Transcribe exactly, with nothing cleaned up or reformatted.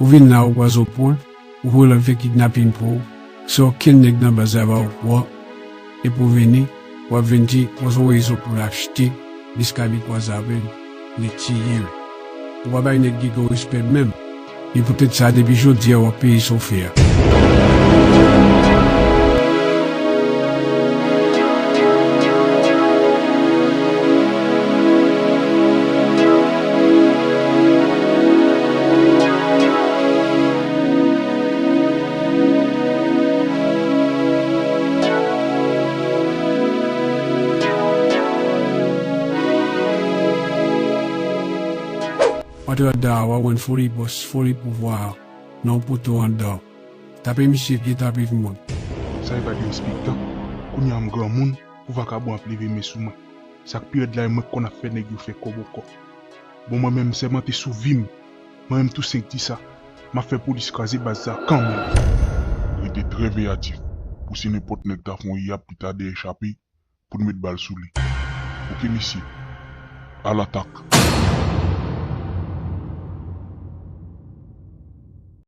Ou vin la, ou kwaze w pran l, ou voye l al fè kidnapin pou ou, san okenn nèg nan baz la ba ou pran, epi ou vini, w ap vin di, w ap voye zòt pou l achte jiska li kwaze avè l, li tiye l. Ou pa bay nèg Gigo respè menm. E poutèt sa, depi jodi a, w ap peye sa w fè a. W antre anndan an, w ap jwenn foli bòs, foli pouvwa a nan yon poto anndan. Tape misye, byen tape pou mwen. Sa e pa gen respè tan. Kounye a m granmoun, pou vakabon ap leve men sou mwen. Sa k pi rèd la, e mwen k konn ap fè nèg yo fè kòbokò. Bon, mwen menm, m sèmante sou vi m. Mwen menm tou senk di sa, m ap fè polis kraze baz sa kanmenm. Rete trè veyatif, pou si nenpòt nèg ta fè yon yap pita dèyè chape, pou n met bal sou li. Oke mesye, alatak.